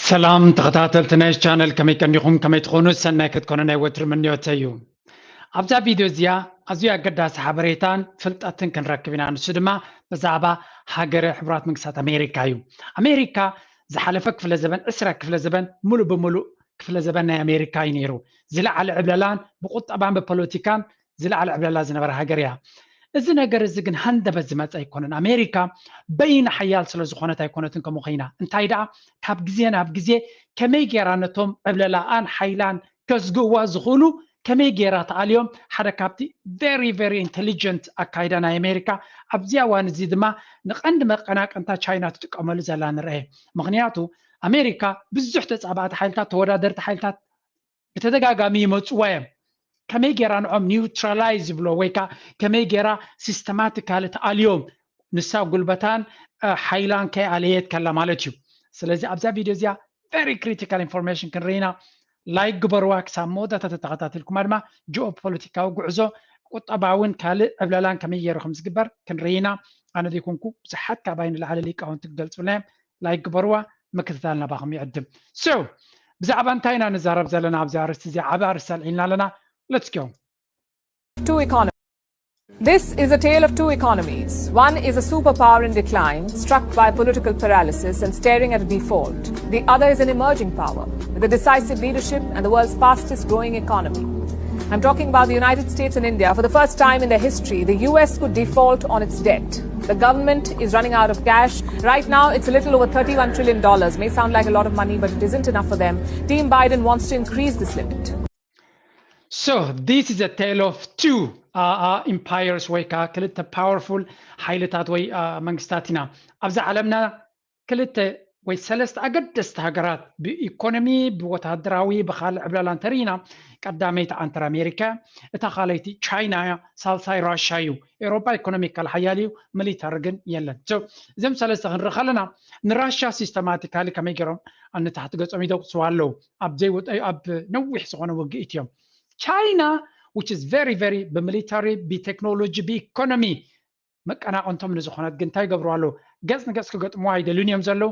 ሰላም ተኸታተልቲ ናይ ቻነል፣ ከመይ ቀኒኹም? ከመይ ትኾኑ? ሰናይ ክትኮኑ ናይ ወትሪ ምንዮተይ እዩ። ኣብዛ ቪድዮ እዚኣ ኣዝዩ ኣገዳሲ ሓበሬታን ፍልጠትን ክንረክብ ኢና። ንሱ ድማ ብዛዕባ ሃገረ ሕቡራት መንግስታት ኣሜሪካ እዩ። ኣሜሪካ ዝሓለፈ ክፍለ ዘበን፣ ዕስራ ክፍለ ዘበን፣ ሙሉእ ብሙሉእ ክፍለ ዘበን ናይ ኣሜሪካ እዩ ነይሩ። ዝለዓለ ዕብለላን ብቁጠባን ብፖለቲካን ዝለዓለ ዕብለላ ዝነበረ ሃገር እያ። እዚ ነገር እዚ ግን ሃንደበት ዝመፀ ኣይኮነን። ኣሜሪካ በይና ሓያል ስለ ዝኾነት ኣይኮነትን ከምኡ ኮይና። እንታይ ደኣ፣ ካብ ግዜ ናብ ግዜ ከመይ ገይራ ነቶም ዕብለላኣን ሓይላን ከዝግእዋ ዝኽእሉ ከመይ ገይራ ተኣልዮም፣ ሓደ ካብቲ very very intelligent ኣካይዳ ናይ ኣሜሪካ ኣብዚ እዋን እዚ ድማ ንቐንዲ መቀናቀንታ ቻይና ትጥቀመሉ ዘላ ንርአ። ምኽንያቱ ኣሜሪካ ብዙሕ ተጻባእቲ ሓይልታት፣ ተወዳደርቲ ሓይልታት ብተደጋጋሚ ይመጽዋ እዮም። ከመይ ገይራ ንዖም ኒውትራላይዝ ይብሎ ወይ ከዓ ከመይ ገይራ ሲስተማቲካሊ ትኣልዮም፣ ንሳ ጉልበታን እ፣ ሓይላን ከይኣለየት ከላ ማለት እዩ። ስለዚ ኣብዛ ቪድዮ እዚኣ very critical information ክንርኢ ኢና። ላይክ ግበርዋ፣ ክሳብ መወዳእታ ተተኸታተልኩማ ድማ ጂኦ ፖለቲካዊ ጉዕዞ፣ ቁጠባውን ካልእ ዕብለላን ከመይ ገይሩ ከም ዝግበር ክንርኢ ኢና። ኣነ ዘይኮንኩ ብዙሓት ካባይ ንላዕሊ ሊቃውንቲ ክገልጹልና እዮም። ላይክ ግበርዋ፣ ምክትታል ናባኹም ይዕድም። So ብዛዕባ እንታይ ኢና ንዛረብ ዘለና ኣብዚ ኣርእስቲ እዚ? ዓቢ ኣርእስቲ ኣልዒልና ኣለና። Let's go. Two economies. This is a tale of two economies. One is a superpower in decline, struck by political paralysis and staring at a default. The other is an emerging power with a decisive leadership and the world's fastest growing economy. I'm talking about the United States and India. For the first time in their history, the U S could default on its debt. The government is running out of cash. Right now, it's a little over thirty-one trillion dollars. May sound like a lot of money, but it isn't enough for them. Team Biden wants to increase this limit. So this is a tale of two uh, uh, empires ወይ ከዓ ክልተ ፓወርፉል ሓይልታት ወይ uh, መንግስታት ኢና ኣብዚ ዓለምና። ክልተ ወይ ሰለስተ ኣገደስቲ ሃገራት ብኢኮኖሚ፣ ብወታደራዊ፣ ብካልእ ዕብለላ እንተርኢና፣ ቀዳመይቲ ዓንተር ኣሜሪካ፣ እታ ካልኣይቲ ቻይና እያ፣ ሳልሳይ ራሻ እዩ። ኤውሮጳ ኢኮኖሚካል ሓያል እዩ፣ ሚሊታሪ ግን የለን። So እዞም ሰለስተ ክንርኢ ከለና ንራሻ ሲስተማቲካሊ ከመይ ገይሮም ንታሕቲ ገጾም ይደቁስዋ ኣለዉ። ኣብ ዘይወጠ ኣብ ነዊሕ ዝኾነ ውግኢት እዮም። ቻይና which is very very ብሚሊታሪ፣ ብቴክኖሎጂ፣ ብኢኮኖሚ መቀናቐንቶም ንዝኾነት ግን እንታይ ይገብሩ ኣለዉ? ገጽ ንገጽ ክገጥምዋ ኣይደልዩን እዮም ዘለዉ።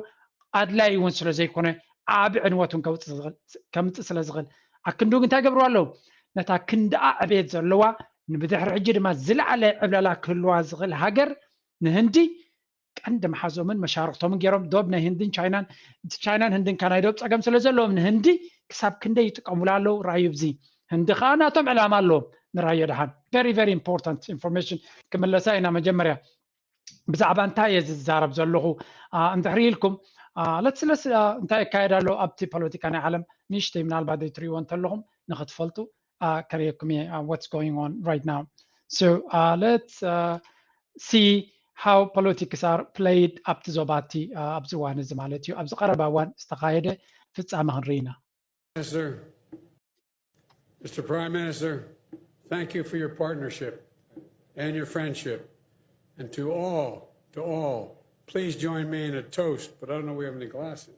ኣድላይ እውን ስለ ዘይኮነ ዓቢ ዕንወት እውን ከምጽእ ስለ ዝኽእል ኣክንዱ ግን እንታይ ይገብሩ ኣለዉ? ነታ ክንድኣ ዕቤት ዘለዋ ንብድሕሪ ሕጂ ድማ ዝለዓለ ዕብለላ ክህልዋ ዝኽእል ሃገር ንህንዲ ቀንዲ መሓዞምን መሻርኽቶምን ገይሮም ዶብ ናይ ህንድን ቻይናን ቻይናን ህንድን ከ ናይ ዶብ ጸገም ስለ ዘለዎም ንህንዲ ክሳብ ክንደይ ይጥቀሙላ ኣለዉ? ራዩ ብዚ ህንዲ ከዓ ናቶም ዕላማ ኣለዎም። ንራዮ ደሓን very very important information ክምለሳ ኢና። መጀመርያ ብዛዕባ እንታይ እየ ዝዛረብ ዘለኹ እንድሕሪ ኢልኩም ለስለስ እንታይ ይካየድ ኣሎ ኣብቲ ፖለቲካ ናይ ዓለም ንእሽተይ ምናልባት ዘይትሪእዎ እንተለኹም ንክትፈልጡ ከርእየኩም እየ what's going on right now. So let's see how politics are played ኣብቲ ዞባ እቲ ኣብዚ እዋን እዚ ማለት እዩ ኣብዚ ቀረባ እዋን ዝተኻየደ ፍጻመ ክንርኢ ኢና። Minister, Mister Prime Minister, thank you for your partnership and your friendship. And to all, to all, please join me in a toast, but I don't know if we have any glasses.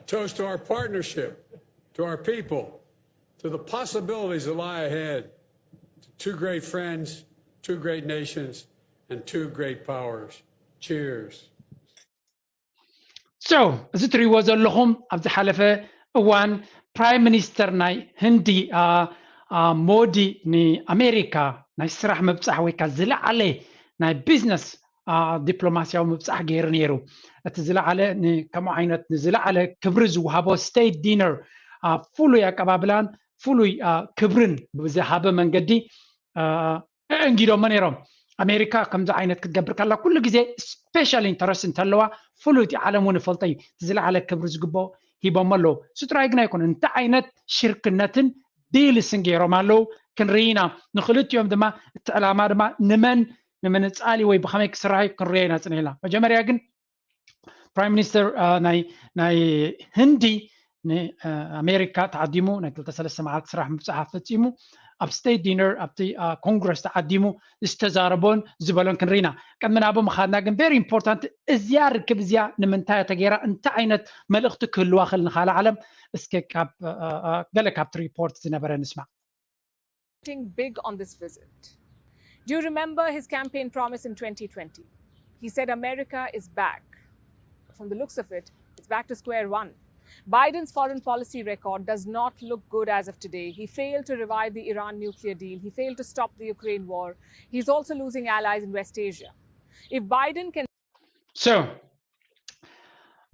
A toast to our partnership, to our people, to the possibilities that lie ahead, to two great friends, two great nations, and two great powers. Cheers. So እዚ ትሪእዎ ዘለኹም ኣብ ዝሓለፈ እዋን ፕራይም ሚኒስተር ናይ ህንዲ ሞዲ ንኣሜሪካ ናይ ስራሕ ምብፃሕ ወይ ከዓ ዝለዓለ ናይ ቢዝነስ ዲፕሎማስያዊ ምብፃሕ ገይሩ ነይሩ። እቲ ዝለዓለ ከምኡ ዓይነት ንዝለዓለ ክብሪ ዝወሃቦ ስቴት ዲነር ፍሉይ ኣቀባብላን ፍሉይ ክብርን ብዝሃበ መንገዲ ኣእንጊዶሞ ነይሮም። ኣሜሪካ ከምዚ ዓይነት ክትገብር ከላ ኩሉ ግዜ ስፔሻል ኢንተረስት እንተለዋ ፍሉይ እቲ ዓለም እውን ይፈልጦ እዩ። እቲ ዝለዓለ ክብሪ ዝግብኦ ሂቦሞ ኣለዉ። እሱ ጥራይ ግን ኣይኮነ እንታይ ዓይነት ሽርክነትን ዲልስን ገይሮም ኣለዉ ክንርኢ ኢና። ንክልቲኦም ድማ እቲ ዕላማ ድማ ንመን ንምንፃል ወይ ብከመይ ክስራሕ እዩ ክንሪኦ ኢና ፅኒሕና። መጀመርያ ግን ፕራይም ሚኒስተር ናይ ህንዲ ንኣሜሪካ ተዓዲሙ ናይ ክልተ ሰለስተ መዓልቲ ስራሕ ምብፃሕ ፈፂሙ ኣብ ስቴት ዲነር ኣብቲ ኮንግረስ ተዓዲሙ ዝተዛረቦን ዝበሎን ክንርኢና። ቅድሚ ናብኡ ምኻድና ግን ቨሪ ኢምፖርታንት እዚያ ርክብ እዚያ ንምንታይ ተገይራ እንታይ ዓይነት መልእኽቲ ክህልዋ ክእል ንካልእ ዓለም እስከ ካብ ገለ ካብቲ ሪፖርት ዝነበረ ንስማዕ። Big on this visit. Do you remember his campaign promise in twenty twenty? He said America is back. From the looks of it, It's back to square one. Biden's foreign policy record does not look good as of today. He failed to revive the Iran nuclear deal. He failed to stop the Ukraine war. He's also losing allies in West Asia. If Biden can So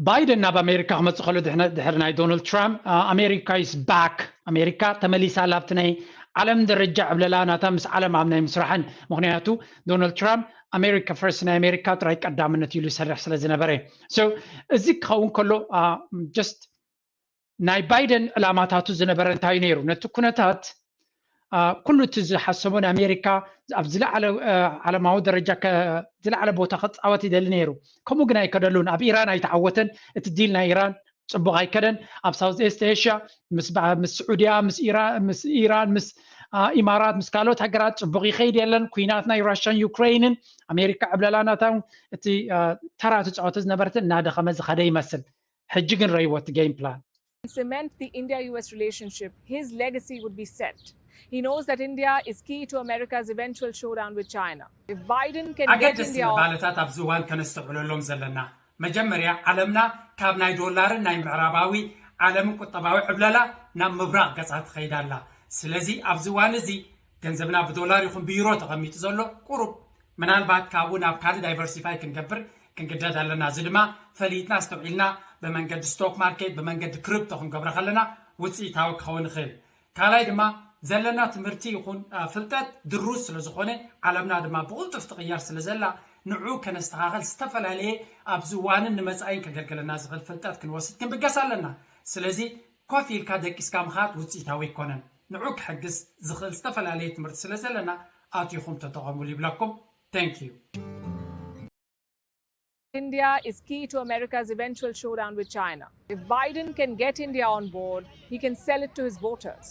ባይደን ናብ ኣሜሪካ ክመፅእ ከሎ ድሕነ- ድሕሪ ናይ ዶናልድ ትራምፕ ኣሜሪካ is back ኣሜሪካ ተመሊሳ ላብቲ ናይ ዓለም ደረጃ ዕብለላ ናታ ምስ ዓለም ኣብ ናይ ምስራሕን ምክንያቱ ዶናልድ ትራምፕ ኣሜሪካ ፈርስት ናይ ኣሜሪካ ጥራይ ቀዳምነት ኢሉ ይሰርሕ ስለ ዝነበረ so እዚ ክኸውን ከሎ just ናይ ባይደን ዕላማታቱ ዝነበረ እንታይ ነይሩ ነቲ ኩነታት ኩሉ እቲ ዝሓሰቦ ንኣሜሪካ ኣብ ዝለዓለ ዓለማዊ ደረጃ ዝለዓለ ቦታ ክፃወት ይደሊ ነይሩ ከምኡ ግን ኣይከደሉን ኣብ ኢራን ኣይተዓወተን እቲ ዲል ናይ ኢራን ፅቡቅ ኣይከደን ኣብ ሳውዝ ኤስት ኤሽያ ምስ ስዑድያ ምስ ኢራን ምስ ኢማራት ምስ ካልኦት ሃገራት ፅቡቅ ይኸይድ የለን ኩናት ናይ ራሽያን ዩክሬንን ኣሜሪካ ዕብለላ ናታ እቲ ተራ ትፃወተ ዝነበረት እናደኸመ ዝኸደ ይመስል ሕጂ ግን ረይዎ እቲ game plan cement the India U S relationship, his legacy would be set. He knows that India is key to America's eventual showdown with China. If Biden can get ኣገደስቲ India off ምዕባለታት ኣብዚ እዋን ከነስተውዕለሎም ዘለና መጀመርያ ዓለምና ካብ ናይ ዶላርን ናይ ምዕራባዊ ዓለምን ቁጠባዊ ዕብለላ ናብ ምብራቕ ገጻ ትኸይድ ኣላ ስለዚ ኣብዚ እዋን እዚ ገንዘብና ብዶላር ይኹን ብዩሮ ተቐሚጡ ዘሎ ቁሩብ ምናልባት ካብኡ ናብ ካልእ diversify ክንገብር ክንግደድ ኣለና እዚ ድማ ፈሊጥና ኣስተውዒልና ብመንገዲ stock market ብመንገዲ crypto ክንገብሮ ከለና ውፅኢታዊ ክኸውን ይኽእል ካልኣይ ድማ ዘለና ትምህርቲ ይኹን ፍልጠት ድሩዝ ስለ ዝኾነ ዓለምና ድማ ብቕልጡፍ ትቕየር ስለ ዘላ ንዑ ከነስተኻኸል ዝተፈላለየ ኣብዚ እዋንን ንመፃኢን ከገልግለና ዝኽእል ፍልጠት ክንወስድ ክንብገስ ኣለና ስለዚ ኮፍ ኢልካ ደቂስካ ምኻድ ውፅኢታዊ ኣይኮነን ንዑ ክሕግዝ ዝኽእል ዝተፈላለየ ትምህርቲ ስለ ዘለና ኣቲኹም ተጠቐሙሉ ይብለኩም Thank you. India is key to America's eventual showdown with China. If Biden can get India on board, he can sell it to his voters.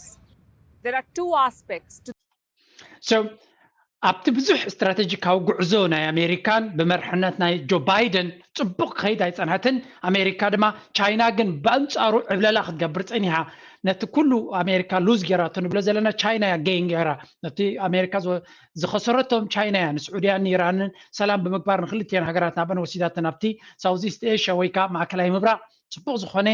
There are two aspects to so ኣብቲ ብዙሕ ስትራቴጂካዊ ጉዕዞ ናይ ኣሜሪካን ብመርሕነት ናይ ጆ ባይደን ፅቡቅ ክኸይድ ኣይፀንሐትን ኣሜሪካ ድማ ቻይና ግን ብኣንፃሩ ዕብለላ ክትገብር ፀኒሓ ነቲ ኩሉ ኣሜሪካ ሉዝ ገይራቶ ንብሎ ዘለና ቻይና እያ gain ገይራ ነቲ ኣሜሪካ ዝኸሰረቶም ቻይና እያ ንስዑድያን ንኢራንን ሰላም ብምግባር ንክልቲኤን ሃገራት ናበን ወሲዳተን ኣብቲ ሳውዝ ኢስት ኤሽያ ወይ ከዓ ማእከላይ ምብራቅ ፅቡቅ ዝኾነ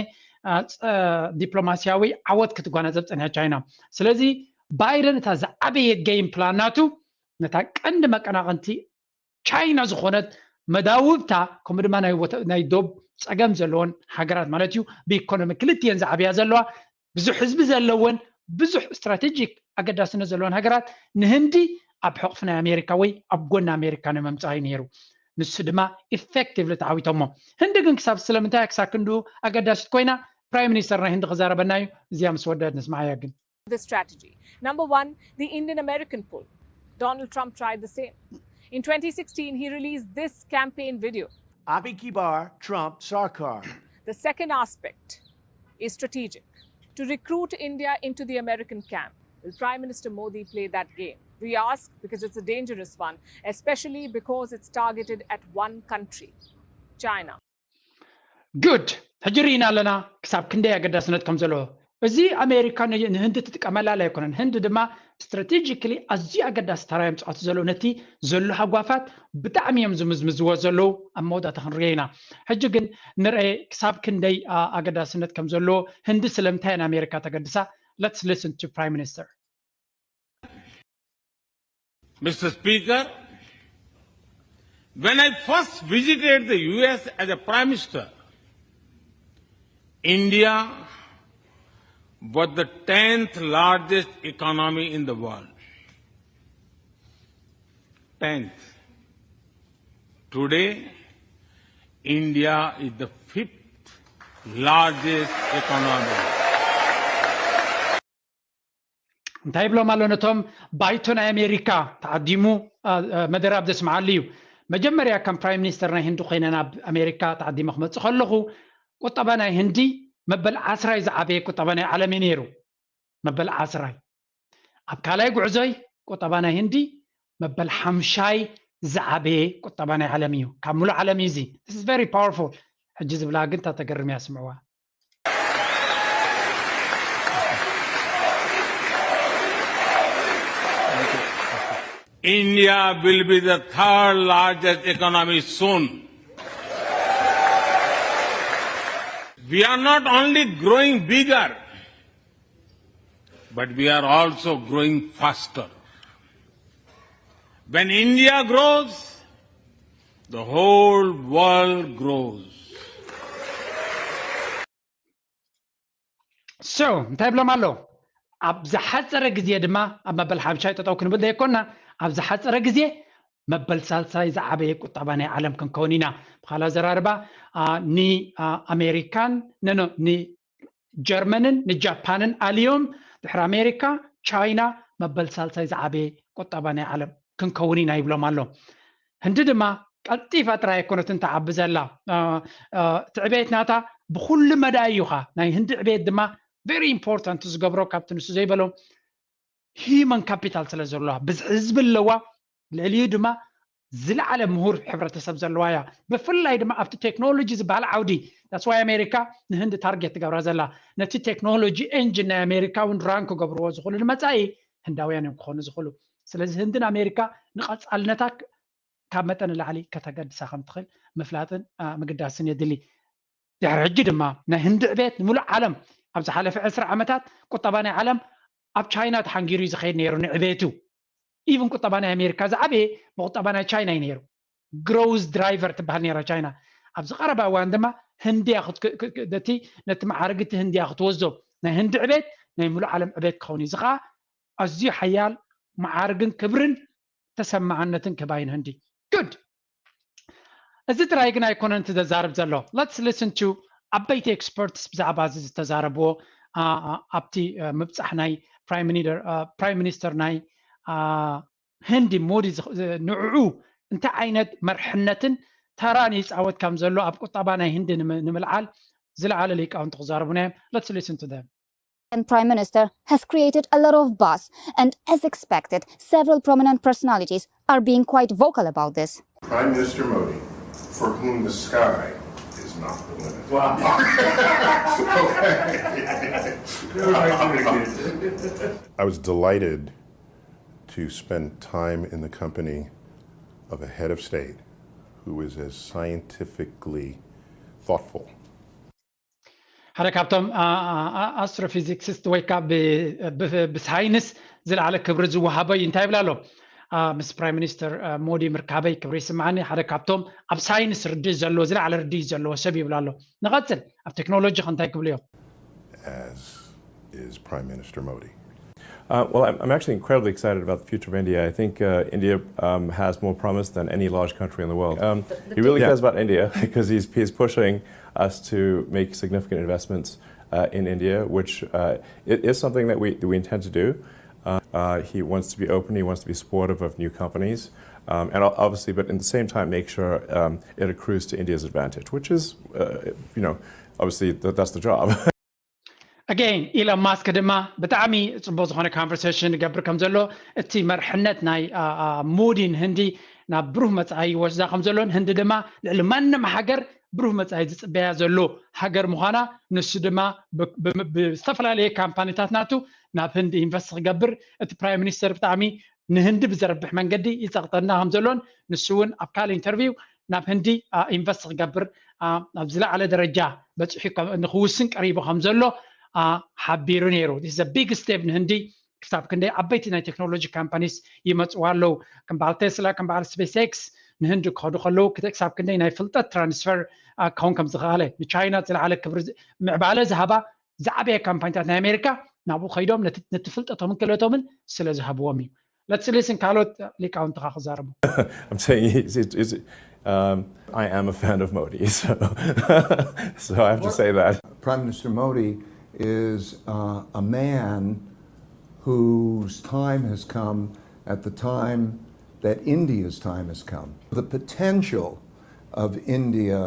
ዲፕሎማስያዊ ዓወት ክትጓናዘብ ፀኒሓ ቻይና ስለዚ ባይደን እታ ዝዓበየ game plan ናቱ ነታ ቀንዲ መቀናቀንቲ ቻይና ዝኾነት መዳውብታ ከምኡ ድማ ናይ ዶብ ፀገም ዘለዎን ሃገራት ማለት እዩ ብኢኮኖሚ ክልቲኤን ዝዓብያ ዘለዋ ብዙሕ ህዝቢ ዘለወን ብዙሕ strategic ኣገዳስነት ዘለወን ሃገራት ንህንዲ ኣብ ሕቕፊ ናይ ኣሜሪካ ወይ ኣብ ጎኒ ኣሜሪካ ንምምፃእ እዩ ነይሩ ንሱ ድማ effectively ተዓዊቶሞ ህንዲ ግን ክሳብ ስለምንታይ ክሳብ ክንዱ ኣገዳሲት ኮይና prime minister ናይ ህንዲ ክዛረበና እዩ እዚኣ ምስ ወደት ንስማዓያ ግን this strategy. Number one, the Indian American pull. Donald Trump tried the same. In twenty sixteen, he released this campaign video. Abhi ki baar Trump sarkar. The second aspect is strategic. To recruit India into the American camp, will Prime Minister Modi play that game? We ask because it's a dangerous one, especially because it's targeted at one country, China. Good. ሕጂ ርኢና ኣለና ክሳብ ክንደይ ኣገዳስነት ከም ዘለዎ እዚ ኣሜሪካ ንህንዲ ትጥቀመላ ኣይኮነን ህንዲ ድማ strategically ኣዝዩ ኣገዳሲ ተራ እዮም ፃወቱ ዘለዉ ነቲ ዘሎ ሃጓፋት ብጣዕሚ እዮም ዝምዝምዝዎ ዘለዉ ኣብ መወዳእታ ክንሪኦ ኢና ሕጂ ግን ንርአ ክሳብ ክንደይ ኣገዳስነት ከም ዘለዎ ህንዲ ስለምንታይ ንኣሜሪካ ተገድሳ let's listen to prime minister Mister Speaker, when I first visited the U S as a Prime Minister, India was the tenth largest economy in the world. Tenth. Today, India is the fifth largest economy. እንታይ ይብሎም ኣሎ ነቶም ባይቶ ናይ ኣሜሪካ ተዓዲሙ መደረ ኣብ ዘስምዓሉ እዩ መጀመርያ ከም prime minister ናይ ህንዲ ኮይነ ናብ ኣሜሪካ ተዓዲመ ክመፅእ ከለኹ ቁጠባ ናይ ህንዲ መበል ዓስራይ ዝዓበየ ቁጠባ ናይ ዓለም እዩ ነይሩ መበል ዓስራይ ኣብ ካልኣይ ጉዕዞይ ቁጠባ ናይ ህንዲ መበል ሓምሻይ ዝዓበየ ቁጠባ ናይ ዓለም እዩ ካብ ሙሉእ ዓለም እዩ እዚ very powerful ሕጂ ዝብላ ግን እታ ተገርም እያ ስምዕዋ India will be the third largest economy soon. We are not only growing bigger, but we are also growing faster. When India grows, the whole world grows. So እንታይ ብሎም ኣሎ? ኣብ ዝሓፀረ ግዜ ድማ ኣብ መበል ሓምሻይ ጠጠው ክንብል ዘይኮና፣ ኣብ ዝሓፀረ ግዜ መበል ሳልሳይ ዝዓበየ ቁጠባ ናይ ዓለም ክንከውን ኢና። ብካልእ ኣዘራርባ ንኣሜሪካን ኖ ንጀርመንን ንጃፓንን ኣልዮም ድሕሪ ኣሜሪካ፣ ቻይና መበል ሳልሳይ ዝዓበየ ቁጠባ ናይ ዓለም ክንከውን ኢና ይብሎም ኣሎ። ህንዲ ድማ ቀልጢፋ ጥራይ ኣይኮነትን ትዓቢ ዘላ። እቲ ዕቤት ናታ ብኩሉ መዳይ እዩ ኻ። ናይ ህንዲ ዕቤት ድማ very important ዝገብሮ ካብቲ ንሱ ዘይበሎ human capital ስለ ዘለዋ፣ ብዝሒ ህዝቢ ኣለዋ፣ ልዕሊኡ ድማ ዝለዓለ ምሁር ሕብረተሰብ ዘለዋ እያ። ብፍላይ ድማ ኣብቲ ቴክኖሎጂ ዝበሃል ዓውዲ that's why ኣሜሪካ ንህንዲ ታርጌት ትገብራ ዘላ። ነቲ ቴክኖሎጂ ኤንጂን ናይ ኣሜሪካ እውን ራን ክገብርዎ ዝኽእሉ ንመጻኢ ህንዳውያን እዮም ክኾኑ ዝኽእሉ። ስለዚ ህንድን ኣሜሪካ ንቐጻልነታ ካብ መጠን ንላዕሊ ከተገድሳ ከም ትኽእል ምፍላጥን ምግዳስን የድሊ። ድሕሪ ሕጂ ድማ ናይ ህንዲ ዕቤት ንምሉእ ዓለም ኣብ ዝሓለፈ ዕስራ ዓመታት ቁጠባ ናይ ዓለም ኣብ ቻይና ተሓንጊሩ እዩ ዝኸይድ ነይሩ ንዕቤቱ። ኢቭን ቁጠባ ናይ ኣሜሪካ ዝዓበየ ብቁጠባ ናይ ቻይና እዩ ነይሩ። ግሮዝ ድራይቨር ትበሃል ነይራ ቻይና። ኣብዚ ቀረባ እዋን ድማ ህንድያ ነቲ መዓርግቲ ህንድያ ክትወስዶ ናይ ህንዲ ዕቤት ናይ ምሉእ ዓለም ዕቤት ክኸውን እዩ። እዚ ከዓ ኣዝዩ ሓያል መዓርግን ክብርን ተሰማዕነትን ክባይን ህንዲ። Good። እዚ ጥራይ ግን ኣይኮነን እቲ ዘዛርብ ዘሎ። Let's listen to ዓበይቲ ኤክስፐርትስ ብዛዕባ እዚ ዝተዛረብዎ ኣብቲ ምብፃሕ ናይ ፕራይም ሚኒስተር ናይ ህንዲ ሞዲ ንዕዑ እንታይ ዓይነት መርሕነትን ተራን ይፃወት ከም ዘሎ ኣብ ቁጠባ ናይ ህንዲ ንምልዓል ዝለዓለ ሊቃውንቲ ክዛረቡና እዮም። Let's listen to them. And Prime Minister has created a lot of buzz, and as expected, several prominent personalities are being quite vocal about this. Prime Minister Modi, for whom the sky is not the limit. Wow. I was delighted to spend time in the company of a head of state who is as scientifically thoughtful. ሓደ ካብቶም ኣስትሮፊዚክስስት ወይ ከዓ ብሳይንስ ዝለዓለ ክብሪ ዝወሃቦ እዩ። እንታይ ይብል ኣሎ? ምስ ፕራይም ሚኒስተር ሞዲ ምርካበይ ክብሪ ይስምዓኒ። ሓደ ካብቶም ኣብ ሳይንስ ርድእ ዘለዎ ዝለዓለ ርድእ ዘለዎ ሰብ ይብል ኣሎ። ንቐፅል፣ ኣብ ቴክኖሎጂ ከ እንታይ ክብሉ እዮም? As is Prime Minister Modi. Uh, well, I'm, I'm actually incredibly excited about the future of India. I think uh, India um, has more promise than any large country in the world. Um, he really Yeah. cares about India because he's, he's pushing us to make significant investments uh, in India, which uh, it is something that we, that we intend to do. Uh, uh, he wants to be open, he wants to be supportive of new companies. Um, and o- obviously, but at the same time, make sure um, it accrues to India's advantage, which is, uh, you know, obviously th- that's the job. Again, ኢሎን ማስክ ድማ ብጣዕሚ ፅቡቅ ዝኾነ ኮንቨርሴሽን ይገብር ከም ዘሎ፣ እቲ መርሕነት ናይ ሞዲን ህንዲ ናብ ብሩህ መፃኢ ይወስዳ ከም ዘሎን ህንዲ ድማ ልዕሊ ማንም ሃገር ብሩህ መፃኢ ዝፅበያ ዘሎ ሃገር ምዃና፣ ንሱ ድማ ብዝተፈላለየ ካምፓኒታት ናቱ ናብ ህንዲ ኢንቨስት ክገብር እቲ ፕራይም ሚኒስተር ብጣዕሚ ንህንዲ ብዘርብሕ መንገዲ ይፀቕጠና ከም ዘሎን ንሱ እውን ኣብ ካልእ ኢንተርቪው ናብ ህንዲ ኢንቨስት ክገብር ኣብ ዝለዓለ ደረጃ በፂሑ ንክውስን ቀሪቡ ከም ዘሎ ሓቢሩ ነይሩ። ቢግ ስቴፕ ንህንዲ ክሳብ ክንደይ ዓበይቲ ናይ ቴክኖሎጂ ካምፓኒስ ይመፅዋ ኣለዉ። ከም በዓል ቴስላ፣ ከም በዓል ስፔስ ኤክስ ንህንዲ ክኸዱ ከለዉ ክሳብ ክንደይ ናይ ፍልጠት ትራንስፈር ክኸውን ከም ዝኸኣለ፣ ንቻይና ዝለዓለ ክብሪ ምዕባለ ዝሃባ ዝዓበየ ካምፓኒታት ናይ ኣሜሪካ ናብኡ ከይዶም ነቲ ፍልጠቶምን ክእለቶምን ስለ ዝሃብዎም እዩ። Let's listen ካልኦት ሊቃውንትኻ ክዛረቡ። I'm saying he's, he's, he's, um, I am a fan of Modi, so, so I have to say that. Prime Minister Modi is uh, a man whose time has come at the time that India's time has come. The potential of India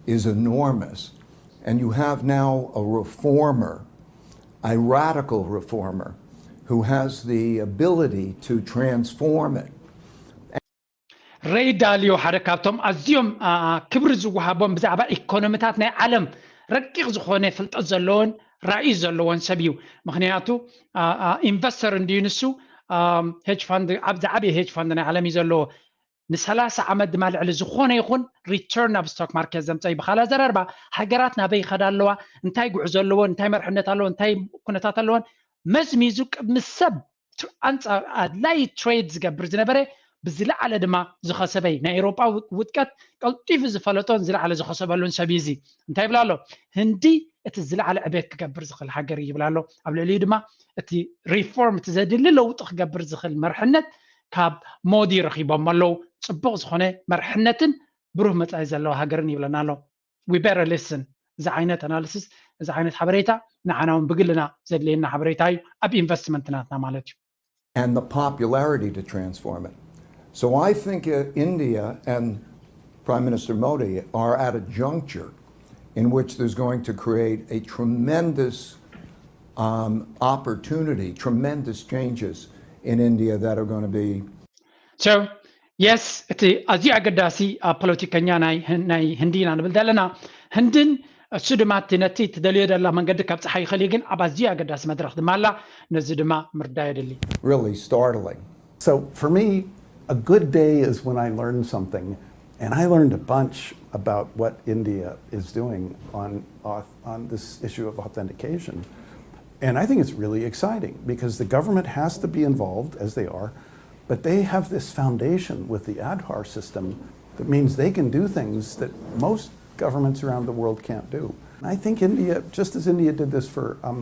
is enormous, and you have now a reformer, a radical reformer, who has the ability to transform it. ሬይ ዳልዮ ሓደ ካብቶም ኣዝዮም ክብሪ ዝወሃቦም ብዛዕባ ኢኮኖሚታት ናይ ዓለም ረቂቕ ዝኾነ ፍልጠት ዘለዎን ራእይ ዘለዎን ሰብ እዩ። ምክንያቱ ኢንቨስተር እንድዩ ንሱ። ሄጅ ፋንድ ኣብ ዝዓበየ ሄጅ ፋንድ ናይ ዓለም እዩ ዘለዎ። ንሰላሳ ዓመት ድማ ልዕሊ ዝኾነ ይኹን return ናብ stock market ዘምፀ እዩ። ብኻላ ዘረርባ ሃገራት ናበይ ይኸዳ ኣለዋ፣ እንታይ ጉዕዞ ኣለዎ፣ እንታይ መርሕነት ኣለዎ፣ እንታይ ኩነታት ኣለዎን መዝሚዙ ቅድሚ ሰብ ኣድላይ trade ዝገብር ዝነበረ ብዝለዓለ ድማ ዝኸሰበይ ናይ ኤሮጳ ውድቀት ቀልጢፉ ዝፈለጦን ዝለዓለ ዝኸሰበሉን ሰብ እዩ። እዚ እንታይ ይብላ ኣሎ? ህንዲ እቲ ዝለዓለ ዕቤት ክገብር ዝኽእል ሃገር እዩ ይብላ ኣሎ። ኣብ ልዕሊኡ ድማ እቲ reform እቲ ዘድሊ ለውጢ ክገብር ዝኽእል መርሕነት ካብ ሞዲ ረኺቦም ኣለዉ። ጽቡቕ ዝኾነ መርሕነትን ብሩህ መጻኢ ዘለዋ ሃገርን ይብለና ኣሎ። We better listen። እዚ ዓይነት analysis፣ እዚ ዓይነት ሓበሬታ ንዓና እውን ብግልና ዘድልየና ሓበሬታ እዩ ኣብ investment ናትና ማለት እዩ። And the popularity to transform it. So I think uh, India and Prime Minister Modi are at a juncture in which there's going to create a tremendous um, opportunity, tremendous changes in India that are going to be So yes፣ እቲ ኣዝዩ ኣገዳሲ ኣብ ፖለቲከኛ ናይ ህንዲ ኢና ንብል ዘለና። ህንድን እሱ ድማ እቲ ነቲ ትደልዮ ደላ መንገዲ ካብ ፀሓይ ይኽእል ግን ኣብ ኣዝዩ ኣገዳሲ መድረክ ድማ ኣላ። ነዚ ድማ ምርዳይ የድሊ። Really startling. So for me, a good day is when I learn something, and I learned a bunch about what India is doing on on this issue of authentication. And I think it's really exciting because the government has to be involved, as they are, but they have this foundation with the Aadhaar system that means they can do things that most governments around the world can't do. And I think India, just as India did this for um,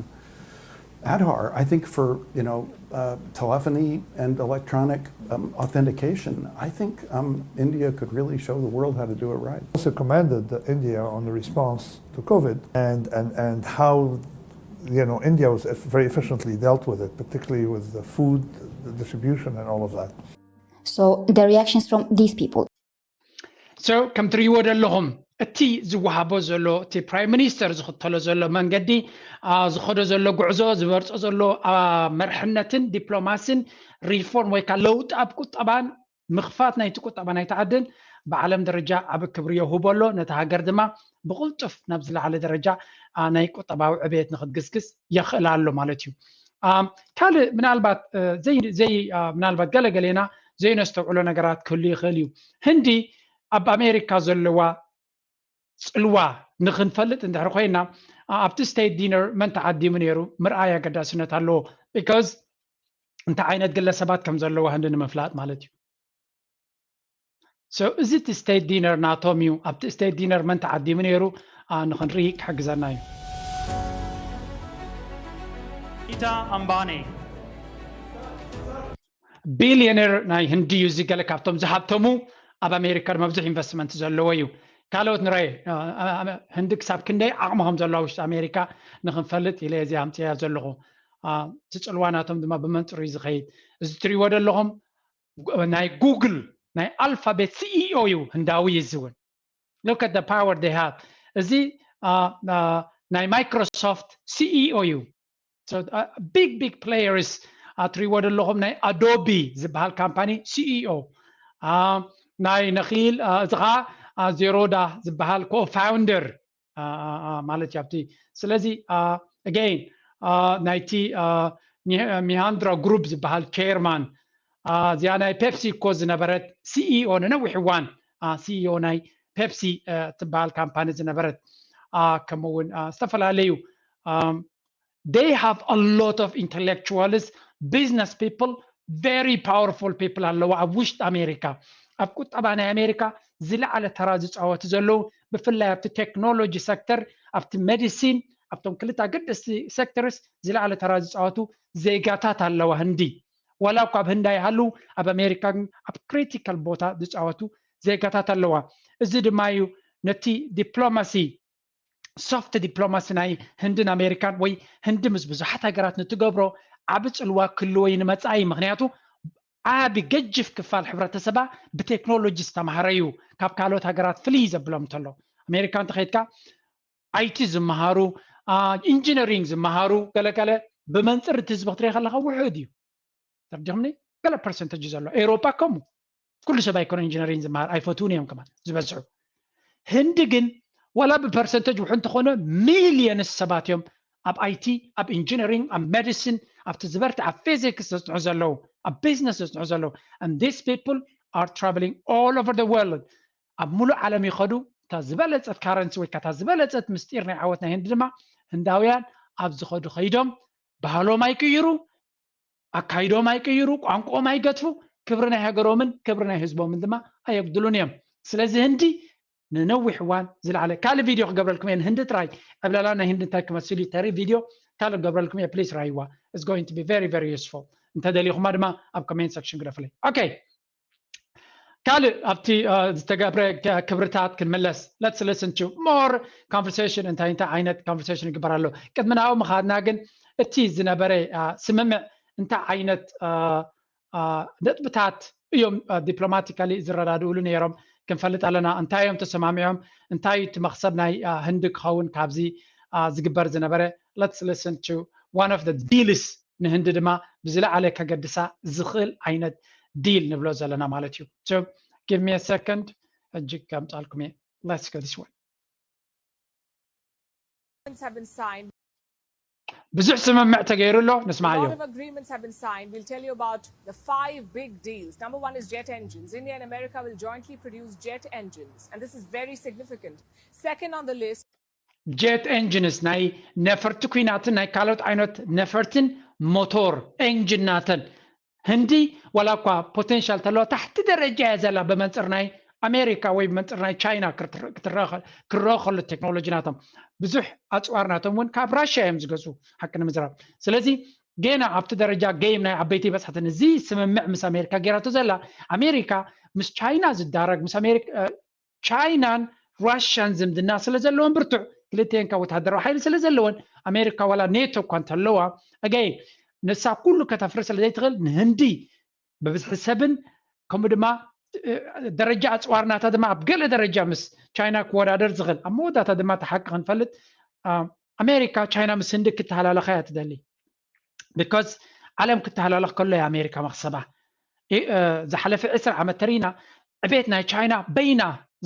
Aadhaar, I think for you know uh, telephony and electronic um, authentication, I think um, India could really show the world how to do it right. Also commended India on the response to COVID and and and how you know India was very efficiently dealt with it, particularly with the food distribution and all of that. So the reactions from these people. So ከም ትርእይዎ ዘለኹም እቲ ዝወሃቦ ዘሎ እቲ prime minister ዝኽተሎ ዘሎ መንገዲ ዝኸዶ ዘሎ ጉዕዞ ዝበርፆ ዘሎ መርሕነትን ዲፕሎማሲን reform ወይ ከዓ ለውጢ ኣብ ቁጠባን ምኽፋት ናይቲ ቁጠባ ናይቲ ዓድን ብዓለም ደረጃ ዓቢ ክብሪ የውህቦ ኣሎ። ነቲ ሃገር ድማ ብቕልጡፍ ናብ ዝለዓለ ደረጃ ናይ ቁጠባዊ ዕብየት ንኽትግስግስ የኽእላ ኣሎ ማለት እዩ። ካልእ ምናልባት ዘይ ምናልባት ገለገሌና ዘይነስተውዕሎ ነገራት ክህሉ ይኽእል እዩ። ህንዲ ኣብ ኣሜሪካ ዘለዋ ፅልዋ ንኽንፈልጥ እንድሕር ኮይና ኣብቲ state dinner መን ተዓዲሙ ነይሩ ምርኣይ ኣገዳስነት ኣለዎ። Because እንታይ ዓይነት ግለሰባት ከም ዘለዋ ህንዲ ንምፍላጥ ማለት እዩ። So እዚ እቲ state dinner ናቶም እዩ። ኣብቲ state dinner መን ተዓዲሙ ነይሩ ንኽንርኢ ክሕግዘና እዩ። ኢታ ኣምባኔ ቢልዮነር ናይ ህንዲ እዩ። እዚ ገለ ካብቶም ዝሃብተሙ ኣብ ኣሜሪካ ድማ ብዙሕ investment ዘለዎ እዩ። ካልኦት ንራይ ህንዲ ክሳብ ክንደይ ዓቕሚ ከም ዘለዋ ውሽጢ ኣሜሪካ ንኽንፈልጥ ኢለ እዚ ኣምፅያ ዘለኹ። እቲ ፅልዋ ናቶም ድማ ብመንፅሩ እዩ ዝኸይድ። እዚ ትሪእዎ ዘለኹም ናይ ጉግል ናይ ኣልፋቤት CEO እዩ ህንዳዊ እዩ። እዚ እውን look at the power they have። እዚ ናይ ማይክሮሶፍት CEO እዩ። Big big players። ትሪእዎ ዘለኹም ናይ ኣዶቢ ዝበሃል ካምፓኒ CEO፣ ናይ ነኺል እዚ ከዓ ዜሮዳ ዝበሃል co-founder ማለት እዩ ኣብቲ። ስለዚ again ናይቲ ሚሃንድራ ግሩፕ ዝበሃል chairman፣ እዚኣ ናይ ፔፕሲ እኮ ዝነበረት CEO ንነዊሕ እዋን CEO ናይ ፔፕሲ ትበሃል ካምፓኒ ዝነበረት፣ ከምኡ እውን ዝተፈላለዩ they have a lot of intellectuals, business people, very powerful people ኣለዋ ኣብ ውሽጢ ኣሜሪካ። ኣብ ቁጠባ ናይ ኣሜሪካ ዝለዓለ ተራ ዝፃወቱ ዘለዉ ብፍላይ ኣብቲ ቴክኖሎጂ ሴክተር፣ ኣብቲ ሜዲሲን፣ ኣብቶም ክልተ ኣገደስቲ ሴክተርስ ዝለዓለ ተራ ዝፃወቱ ዜጋታት ኣለዋ ህንዲ። ዋላ እኳ ኣብ ህንዲ ኣይሃልዉ ኣብ ኣሜሪካ ግን ኣብ ክሪቲካል ቦታ ዝፃወቱ ዜጋታት ኣለዋ። እዚ ድማ እዩ ነቲ ዲፕሎማሲ ሶፍት ዲፕሎማሲ ናይ ህንድን ኣሜሪካን ወይ ህንዲ ምስ ብዙሓት ሃገራት ንትገብሮ ዓቢ ፅልዋ ክህልዎ እዩ ንመፃኢ። ምክንያቱ ዓቢ ገጅፍ ክፋል ሕብረተሰባ ብቴክኖሎጂ ዝተማሃረ እዩ። ካብ ካልኦት ሃገራት ፍልይ ዘብሎም እንተሎ ኣሜሪካ እንተኸይድካ IT ዝመሃሩ፣ ኢንጂነሪንግ ዝመሃሩ ገለገለ ብመንፅር እቲ ህዝቢ ክትሪኢ ከለካ ውሑድ እዩ። ተረዲኹምኒ? ገለ ፐርሰንተጅ ዘሎ ኤውሮፓ ከምኡ ኩሉ ሰብ ኣይኮነ ኢንጂነሪንግ ዝመሃር ኣይፈትውን እዮም ከማን ዝበዝሑ። ህንዲ ግን ዋላ ብፐርሰንተጅ ውሑ እንተኾነ ሚሊየንስ ሰባት እዮም ኣብ IT፣ ኣብ ኢንጂነሪንግ፣ ኣብ ሜዲሲን፣ ኣብቲ ዝበርትዐ ፊዚክስ ዘፅንሑ ዘለዉ፣ ኣብ ቢዝነስ ዘፅንሑ ዘለዉ። And these people are traveling all over the world. ኣብ ሙሉእ ዓለም ይኸዱ። እታ ዝበለጸት currency ወይ ከዓ እታ ዝበለጸት ምስጢር ናይ ዓወት ናይ ህንዲ ድማ ህንዳውያን ኣብ ዝኸዱ ከይዶም ባህሎም ኣይቅይሩ፣ ኣካይዶም ኣይቅይሩ፣ ቋንቋኦም ኣይገትፉ፣ ክብሪ ናይ ሃገሮምን ክብሪ ናይ ህዝቦምን ድማ ኣየጉድሉን እዮም። ስለዚ ህንዲ ንነዊሕ እዋን ዝለዓለ ካልእ ቪድዮ ክገብረልኩም እየ። ንህንዲ ጥራይ ዕብለላ ናይ ህንዲ እንታይ ክመስል እዩ ተርኢ ቪድዮ ካልእ ክገብረልኩም እየ። Please ራይዋ is going to be very very useful። እንተደሊኹማ ድማ ኣብ comment section ግደፉለይ። Okay፣ ካልእ ኣብቲ ዝተገብረ ክብርታት ክንምለስ። Let's listen to more conversation። እንታይ እንታይ ዓይነት conversation ይግበር ኣሎ? ቅድሚ ናብኡ ምኻድና ግን እቲ ዝነበረ ስምምዕ እንታይ ዓይነት ነጥብታት እዮም diplomatically ዝረዳድእሉ ነይሮም ክንፈልጥ ኣለና። እንታይ እዮም ተሰማሚዖም? እንታይ እቲ መኽሰብ ናይ ህንዲ ክኸውን ካብዚ ዝግበር ዝነበረ? Let's listen to one of the deals ንህንዲ ድማ ብዝለዓለ ከገድሳ ዝኽእል ዓይነት ዲል ንብሎ ዘለና ማለት እዩ። So give me a second፣ ሕጂ ከምጻልኩም እየ። Let's go this way። Have been signed. ብዙሕ ስምምዕ ተገይሩ ኣሎ፣ ንስማዓዮ። Agreements have been signed. We'll tell you about the five big deals. Number one is jet engines. India and America will jointly produce jet engines, and this is very significant. Second on the list, jet engines፣ ናይ ነፈርቲ ኩናትን ናይ ካልኦት ዓይነት ነፈርትን ሞቶር ኤንጂን ናተን። ህንዲ ዋላ እኳ ፖቴንሻል ተለዋ፣ ታሕቲ ደረጃ እያ ዘላ ብመንፅር ናይ ኣሜሪካ ወይ ብመንፅር ናይ ቻይና ክረኦ ከሎ ቴክኖሎጂ ናቶም። ብዙሕ ኣፅዋር ናቶም እውን ካብ ራሽያ እዮም ዝገዝኡ፣ ሓቂ ንምዝራብ። ስለዚ ገና ኣብቲ ደረጃ ጌም ናይ ዓበይቲ ኣይበፅሐትን። እዚ ስምምዕ ምስ ኣሜሪካ ገይራቶ ዘላ፣ ኣሜሪካ ምስ ቻይና ዝዳረግ፣ ምስ ኣሜሪካ ቻይናን ራሽያን ዝምድና ስለ ዘለወን ብርቱዕ፣ ክልቲኤን ካብ ወታደራዊ ሓይሊ ስለ ዘለወን፣ ኣሜሪካ ዋላ ኔቶ እኳ እንተለዋ፣ ኣገይ ንሳ ኩሉ ከተፍሪ ስለ ዘይትኽእል፣ ንህንዲ ብብዝሒ ሰብን ከምኡ ድማ ደረጃ ኣፅዋር ናታ ድማ ኣብ ገለ ደረጃ ምስ ቻይና ክወዳደር ዝኽእል፣ ኣብ መወዳእታ ድማ እቲ ሓቂ ክንፈልጥ ኣሜሪካ ቻይና ምስ ህንዲ ክተሃላለኻ እያ ትደሊ። Because ዓለም ክተሃላለኽ ከሎ እያ ኣሜሪካ መኽሰባ። ዝሓለፈ ዕስራ ዓመት ተሪና ዕቤት ናይ ቻይና በይና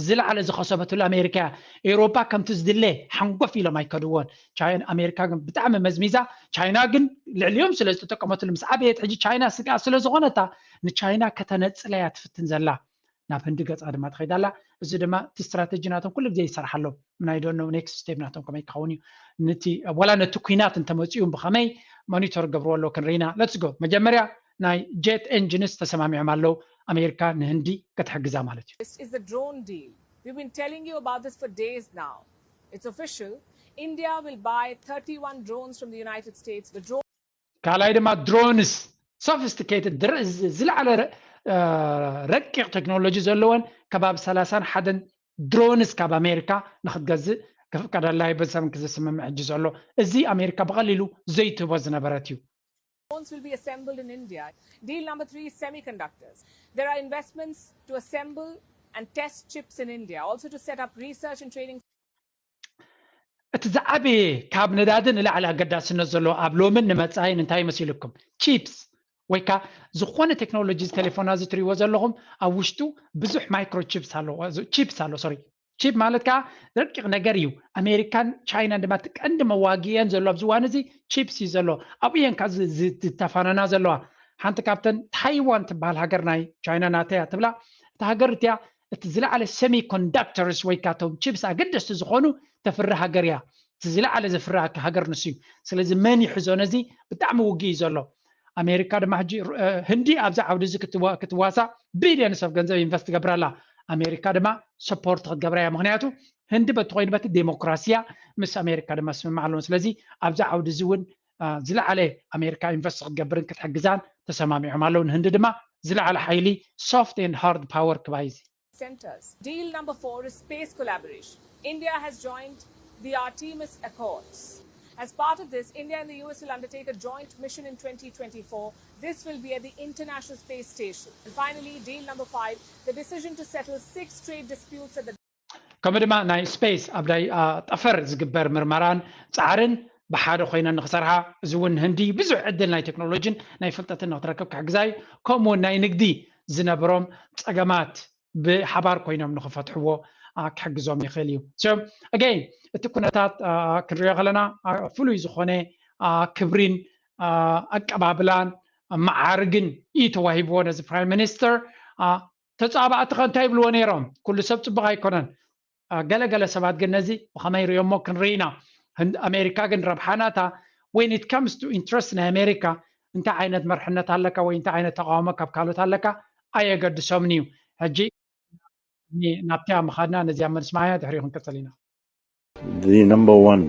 ዝለዓለ ዝኸሰበትሉ ኣሜሪካ እያ። ኤውሮፓ ከምቲ ዝድለ ሓንጎፍ ኢሎም ኣይከድዎን። ኣሜሪካ ግን ብጣዕሚ መዝሚዛ፣ ቻይና ግን ልዕሊኦም ስለ ዝተጠቀመትሉ ምስ ዓበየት፣ ሕጂ ቻይና ስግኣት ስለ ዝኾነታ ንቻይና ከተነፅላ እያ ትፍትን ዘላ። ናብ ህንዲ ገፃ ድማ ትኸይድ ኣላ። እዚ ድማ እቲ ስትራተጂ ናቶም ኩሉ ግዜ ይሰርሓሎም። ናይ ዶኖ ኔክስት ስቴፕ ናቶም ከመይ ክኸውን እዩ፣ ነቲ ዋላ ነቲ ኩናት እንተመፂኡ ብኸመይ ሞኒተር ገብርዎ ኣለዉ ክንርኢና። Let's go። መጀመርያ ናይ jet engines ተሰማሚዖም ኣለዉ፣ ኣሜሪካ ንህንዲ ክትሕግዛ ማለት እዩ። Is the drone deal. We've been telling you about this for days now. It's official. India will buy thirty-one drones from the United States. The drone ካልኣይ ድማ ድሮንስ፣ ሶፊስቲኬትድ፣ ዝለዓለ ረቂቕ ቴክኖሎጂ ዘለወን ከባቢ ሰላሳን ሓደን ድሮንስ ካብ ኣሜሪካ ንክትገዝእ ክፍቀደላ እዩ በዚ ሰሙን ክዚ ስምምዕ ሕጂ ዘሎ። እዚ ኣሜሪካ ብቐሊሉ ዘይትህቦ ዝነበረት እዩ። Drones will be assembled in India. Deal number three is semiconductors. There are investments to assemble and test chips in India, also to set up research and training. እቲ ዝዓበየ ካብ ነዳዲ ንላዕሊ ኣገዳስነት ዘለዎ ኣብ ሎምን ንመጻኢን እንታይ መሲልኩም? ቺፕስ ወይ ከዓ ዝኾነ ቴክኖሎጂ፣ ቴሌፎና እዚ ትሪእዎ ዘለኹም ኣብ ውሽጡ ብዙሕ ማይክሮ ቺፕስ ኣለዎ። ቺፕስ ኣሎ፣ ሶሪ፣ ቺፕ ማለት ከዓ ረቂቕ ነገር እዩ። ኣሜሪካን ቻይናን ድማ እቲ ቀንዲ መዋግእየን ዘሎ ኣብዚ እዋን እዚ ቺፕስ እዩ ዘሎ። ኣብኡ እየን ካብ ዝተፋነና ዘለዋ። ሓንቲ ካብተን ታይዋን ትበሃል ሃገር ናይ ቻይና ናተያ ትብላ። እታ ሃገር እቲያ እቲ ዝለዓለ ሴሚ ኮንዳክተርስ ወይ ካቶም ቺፕስ ኣገደስቲ ዝኾኑ ተፍሪ ሃገር እያ። እቲ ዝለዓለ ዘፍሪ ሃገር ንሱ እዩ። ስለዚ መን ይሕዞ ነዚ? ብጣዕሚ ውግእ እዩ ዘሎ። ኣሜሪካ ድማ ሕጂ ህንዲ ኣብዚ ዓውዲ እዚ ክትዋሳእ ቢልዮንስ ኦፍ ገንዘብ ኢንቨስት ትገብር ኣላ። ኣሜሪካ ድማ ሰፖርት ክትገብራ እያ። ምክንያቱ ህንዲ በቲ ኮይኑ በቲ ዴሞክራሲያ ምስ ኣሜሪካ ድማ ስምምዕ ኣለዎም። ስለዚ ኣብዚ ዓውዲ እዚ እውን ዝለዓለ ኣሜሪካ ኢንቨስት ክትገብርን ክትሕግዛን ተሰማሚዖም ኣለዉ። ንህንዲ ድማ ዝለዓለ ሓይሊ ሶፍት ኤንድ ሃርድ ፓወር ክባይዚ centers. Deal number four is space collaboration. India has joined the Artemis Accords. As part of this, India and the U S will undertake a joint mission in twenty twenty-four. This will be at the International Space Station. And finally, deal number five, the decision to settle six trade disputes at the ከምኡ ድማ ናይ ስፔስ ኣብ ናይ ጠፈር ዝግበር ምርመራን ፃዕርን ብሓደ ኮይነን ንክሰርሓ፣ እዚ እውን ህንዲ ብዙሕ ዕድል ናይ ቴክኖሎጂን ናይ ፍልጠትን ንክትረክብ ክሕግዛ እዩ። ከምኡ እውን ናይ ንግዲ ዝነበሮም ፀገማት ብሓባር ኮይኖም ንክፈትሕዎ ክሕግዞም ይኽእል እዩ። ኣገይን እቲ ኩነታት ክንሪኦ ከለና ፍሉይ ዝኾነ ክብሪን ኣቀባብላን መዓርግን እዩ ተዋሂብዎ ነዚ ፕራይም ሚኒስተር። ተፃባእቲ ከ እንታይ ይብልዎ ነይሮም? ኩሉ ሰብ ፅቡቅ ኣይኮነን። ገለገለ ሰባት ግን ነዚ ብከመይ ሪኦሞ ክንርኢ ኢና። ኣሜሪካ ግን ረብሓናታ፣ when it comes to interest ናይ ኣሜሪካ፣ እንታይ ዓይነት መርሕነት ኣለካ ወይ እንታይ ዓይነት ተቃውሞ ካብ ካልኦት ኣለካ ኣየገድሶምን እዩ። ሕጂ ናብቲያ ምኻድና ነዚያ መልስማያ ድሕሪኡ ክንቅፅል ኢና። The number one,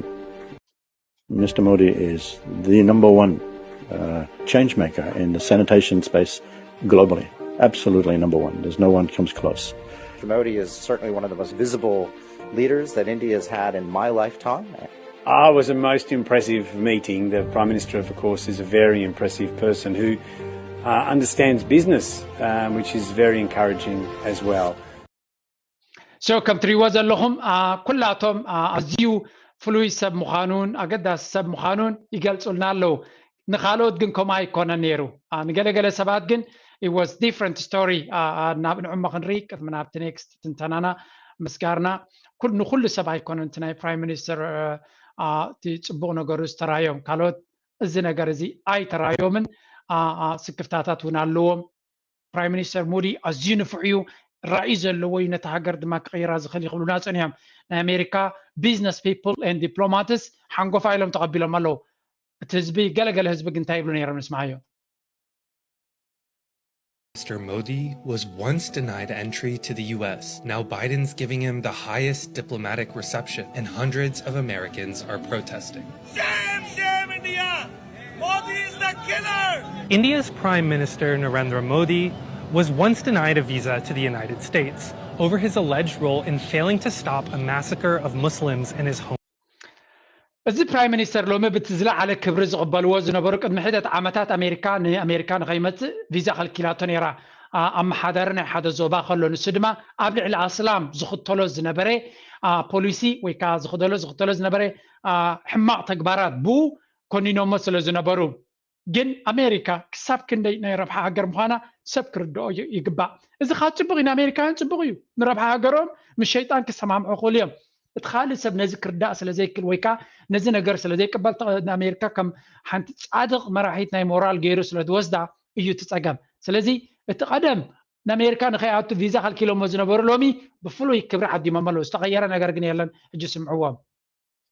Mr. Modi is the number one uh, change maker in the sanitation space globally. Absolutely number one. There's no one comes close. Modi is certainly one of the most visible leaders that India has had in my lifetime. It was a most impressive meeting. The Prime Minister, of course, is a very impressive person who uh, understands business, um, which is very encouraging as well. So ከም ትሪእዎ ዘለኹም ኩላቶም ኣዝዩ ፍሉይ ሰብ ምዃኑን ኣገዳሲ ሰብ ምዃኑን ይገልጹልና ኣለዉ። ንኻልኦት ግን ከምኡ ኣይኮነን ነይሩ። ንገለገለ ሰባት ግን it was different story። ናብ ንዕሞ ክንርኢ ቅድሚ ናብቲ next ትንተናና ምስጋርና። ንኩሉ ሰብ ኣይኮነን እቲ ናይ ፕራይም ሚኒስተር እቲ ፅቡቕ ነገሩ ዝተራዮም። ካልኦት እዚ ነገር እዚ ኣይተራዮምን። ስክፍታታት እውን ኣለዎም። ፕራይም ሚኒስተር ሞዲ ኣዝዩ ንፉዕ እዩ፣ ራእይ ዘለዎ እዩ፣ ነታ ሃገር ድማ ክቕይራ ዝኽእል እዩ ክብሉና ጸኒሖም። ናይ ኣሜሪካ business people and diplomats ሓንጎፋ ኢሎም ተቐቢሎም ኣለዉ። እቲ ህዝቢ፣ ገለገለ ህዝቢ ግን እንታይ ይብሉ ነይሮም ንስምዓዮ። Mister Modi was once denied entry to the U S. Now Biden's giving him the highest diplomatic reception, and hundreds of Americans are protesting. Shame, shame, India! Modi is the killer! India's Prime Minister Narendra Modi was once denied a visa to the United States over his alleged role in failing to stop a massacre of Muslims in his home. እዚ ፕራይም ሚኒስተር ሎሚ ብቲ ዝለዓለ ክብሪ ዝቕበልዎ ዝነበሩ ቅድሚ ሒደት ዓመታት ኣሜሪካ ንኣሜሪካ ንኸይመፅእ ቪዛ ከልኪላቶ ነይራ። ኣመሓዳሪ ናይ ሓደ ዞባ ከሎ ንሱ ድማ ኣብ ልዕሊ ኣስላም ዝኽተሎ ዝነበረ ፖሊሲ ወይ ከዓ ዝኽተሎ ዝኽተሎ ዝነበረ ሕማቕ ተግባራት ብኡ ኮኒኖሞ ስለ ዝነበሩ ግን ኣሜሪካ ክሳብ ክንደይ ናይ ረብሓ ሃገር ምዃና ሰብ ክርድኦ ይግባእ። እዚ ከዓ ፅቡቅ እዩ፣ ንኣሜሪካውያን ፅቡቅ እዩ። ንረብሓ ሃገሮም ምስ ሸይጣን ክሰማምዑ ክኽእሉ እዮም። እቲ ካልእ ሰብ ነዚ ክርዳእ ስለ ዘይክእል ወይ ከዓ ነዚ ነገር ስለ ዘይቅበል ንኣሜሪካ ከም ሓንቲ ፃድቕ መራሒት ናይ ሞራል ገይሩ ስለ ዝወስዳ እዩ እቲ ፀገም። ስለዚ እቲ ቀደም ንኣሜሪካ ንኸይኣቱ ቪዛ ከልኪሎሞ ዝነበሩ ሎሚ ብፍሉይ ክብሪ ዓዲሞም ኣለዉ። ዝተቐየረ ነገር ግን የለን። ሕጂ ስምዕዎም።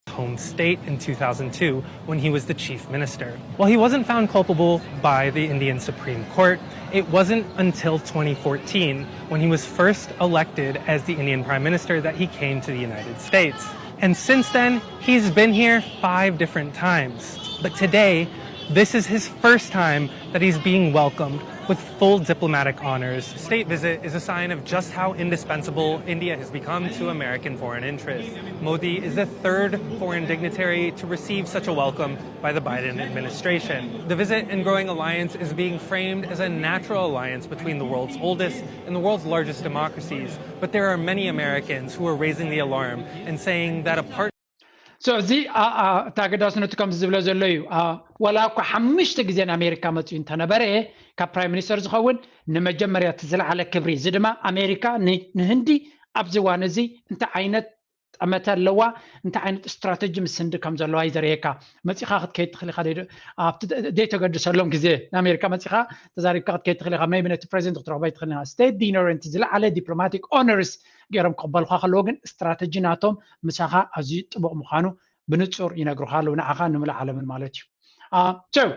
Home state in two thousand two when he was the chief minister. While he wasn't found culpable by the Indian Supreme Court, it wasn't until twenty fourteen when he was first elected as the Indian prime minister that he came to the United States. And since then, he's been here five different times. But today, this is his first time that he's being welcomed with full diplomatic honors. State visit is a sign of just how indispensable India has become to American foreign interests. Modi is the third foreign dignitary to receive such a welcome by the Biden administration. The visit and growing alliance is being framed as a natural alliance between the world's oldest and the world's largest democracies, but there are many Americans who are raising the alarm and saying that a part So እዚ እታ ኣገዳስነቱ ከምዚ ዝብሎ ዘሎ እዩ። ዋላ እኳ ሓሙሽተ ግዜ ንኣሜሪካ መፅኡ እንተነበረ ካብ ፕራይም ሚኒስተር ዝኸውን ንመጀመርያ እቲ ዝለዓለ ክብሪ፣ እዚ ድማ ኣሜሪካ ንህንዲ ኣብዚ እዋን እዚ እንታይ ዓይነት ጠመተ ኣለዋ፣ እንታይ ዓይነት ስትራተጂ ምስ ህንዲ ከም ዘለዋ እዩ ዘርእየካ። መፂኻ ክትከይድ ትኽእል ኢኻ፣ ኣብቲ ዘይተገድሰሎም ግዜ ንኣሜሪካ መፂኻ ተዛሪብካ ክትከይድ ትኽእል ኢኻ። ሜይቢ ነቲ ፕሬዚደንት ክትረኽቦ ኣይትኽእልን ኢኻ። ስቴት ዲነር እቲ ዝለዓለ ዲፕሎማቲክ ኦነርስ ገይሮም ክቕበሉኻ ከለዉ ግን ስትራተጂ ናቶም ምሳኻ ኣዝዩ ጥቡቕ ምዃኑ ብንጹር ይነግሩኻ ኣለዉ፣ ንዓኻን ንሙሉእ ዓለምን ማለት እዩ። ቸው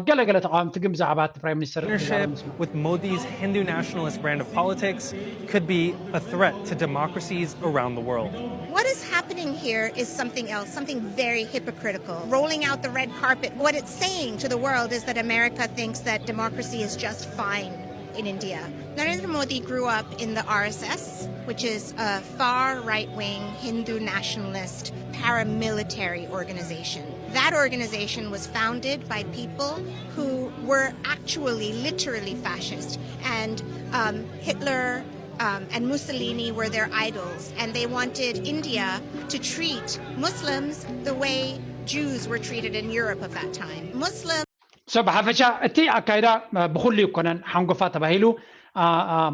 ገለገለ ተቃወምቲ ግን ብዛዕባ እቲ ፕራይም ሚኒስተር Partnership with Modi's Hindu nationalist brand of politics could be a threat to democracies around the world. What is happening here is something else, something very hypocritical. Rolling out the red carpet, what it's saying to the world is that America thinks that democracy is just fine in India. Narendra Modi grew up in the R S S, which is a far right wing Hindu nationalist paramilitary organization. That organization was founded by people who were actually literally fascist, and um, Hitler um, and Mussolini were their idols, and they wanted India to treat Muslims the way Jews were treated in Europe of that time. Muslims So ብሓፈሻ እቲ ኣካይዳ ብኩሉ ይኮነን ሓንጎፋ ተባሂሉ።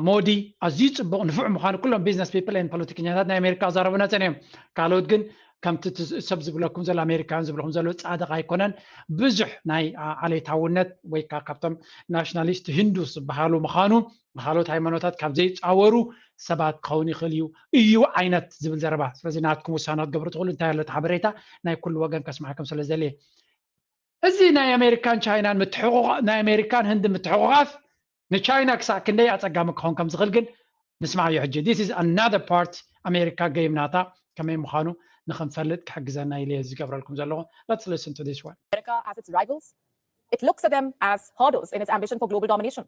ሞዲ ኣዝዩ ፅቡቕ ንፉዕ ምዃኑ ኩሎም ቢዝነስ ፒፕል ን ፖለቲከኛታት ናይ ኣሜሪካ ኣዛረቡና ፀኒሖም። ካልኦት ግን ከምቲ ሰብ ዝብለኩም ዘሎ ኣሜሪካን ዝብለኩም ዘሎ ፃድቕ ኣይኮነን። ብዙሕ ናይ ዓሌታውነት ወይ ከዓ ካብቶም ናሽናሊስት ህንዱስ ዝበሃሉ ምዃኑ፣ ካልኦት ሃይማኖታት ካብ ዘይፃወሩ ሰባት ክኸውን ይኽእል እዩ እዩ ዓይነት ዝብል ዘረባ። ስለዚ ናትኩም ውሳነ ክትገብሩ ትኽእሉ። እንታይ ኣሎ እቲ ሓበሬታ ናይ ኩሉ ወገን ከስማዕኩም ስለ ዘድልየ። እዚ ናይ ኣሜሪካን ቻይናን ምትሕቑቓ ናይ ኣሜሪካን ህንዲ ምትሕቑቓፍ ንቻይና ክሳዕ ክንደይ ኣፀጋሚ ክኸውን ከም ዝኽእል ግን ንስማዕዮ ሕጂ። This is another part ኣሜሪካ ገይም ናታ ከመይ ምዃኑ ንኽንፈልጥ ክሕግዘና ኢለ ዝገብረልኩም ዘለኹ። Let's listen to this one. America as its rivals, it looks at them as hurdles in its ambition for global domination.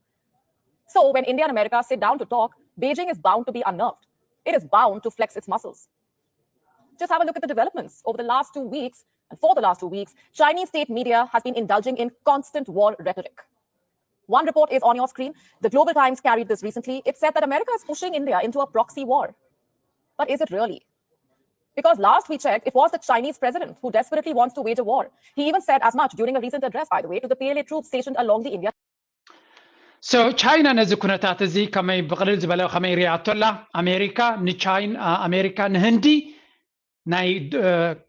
So when India and America sit down to talk, Beijing is bound to be unnerved. It is bound to flex its muscles. Just have a look at the developments over the last two weeks. And for the last two weeks, Chinese state media has been indulging in constant war rhetoric. One report is on your screen. The Global Times carried this recently. It said that America is pushing India into a proxy war. But is it really? Because last we checked, it was the Chinese president who desperately wants to wage a war. He even said as much during a recent address, by the way, to the P L A troops stationed along the India So China ነዚ ኩነታት እዚ ከመይ ብቕልል ዝበለ ከመይ ሪኣቶ ኣላ? ኣሜሪካ ንቻይና ኣሜሪካ ንህንዲ ናይ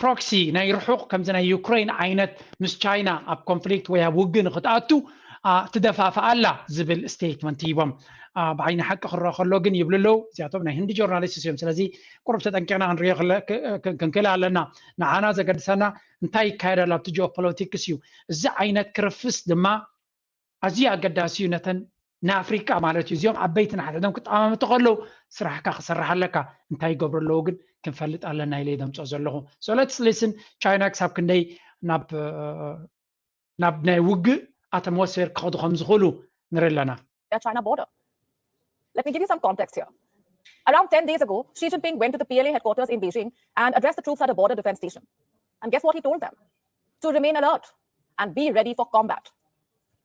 ፕሮክሲ ናይ ርሑቕ ከምዚ ናይ ዩክሬን ዓይነት ምስ ቻይና ኣብ ኮንፍሊክት ወይ ኣብ ውግእ ንክትኣቱ ትደፋፍኣ ኣላ ዝብል ስቴትመንት ሂቦም። ብዓይኒ ሓቂ ክረአ ከሎ ግን ይብሉ ኣለዉ። እዚኣቶም ናይ ህንዲ ጆርናሊስት እዮም። ስለዚ ቁሩብ ተጠንቂቕና ክንሪኦ ክንክእል ኣለና። ንዓና ዘገድሰና እንታይ ይካየድ ኣሎ ኣብቲ ጂኦፖለቲክስ እዩ። እዚ ዓይነት ክርፍስ ድማ ኣዝዩ ኣገዳሲ እዩ ነተን ንኣፍሪቃ ማለት እዩ። እዚኦም ዓበይቲ ንሓድሕዶም ክጠማመቱ ከለዉ ስራሕካ ክሰርሕ ኣለካ። እንታይ ይገብሩ ኣለዉ ግን ክንፈልጥ ኣለና ኢለ ደምፆ ዘለኹ። So let's listen. ቻይና ክሳብ ክንደይ ናብ ናብ ናይ ውግእ ኣተሞስፌር ክኸዱ ከም ዝኽእሉ ንርኢ ኣለና። China border. Let me give you some context here. Around ten days ago, Xi Jinping went to the P L A headquarters in Beijing and addressed the troops at a border defense station. And guess what he told them? To remain alert and be ready for combat.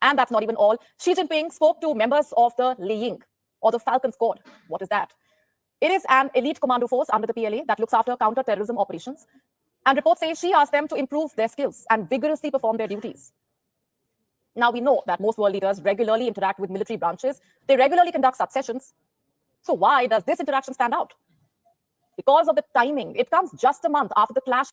And that's not even all. Xi Jinping spoke to members of the Liying, or the Falcon Squad. What is that? It is an elite commando force under the P L A that looks after counter-terrorism operations. And reports say Xi asked them to improve their skills and vigorously perform their duties. Now, we know that most world leaders regularly interact with military branches. They regularly conduct such sessions. So why does this interaction stand out? Because of the timing. It comes just a month after the clash.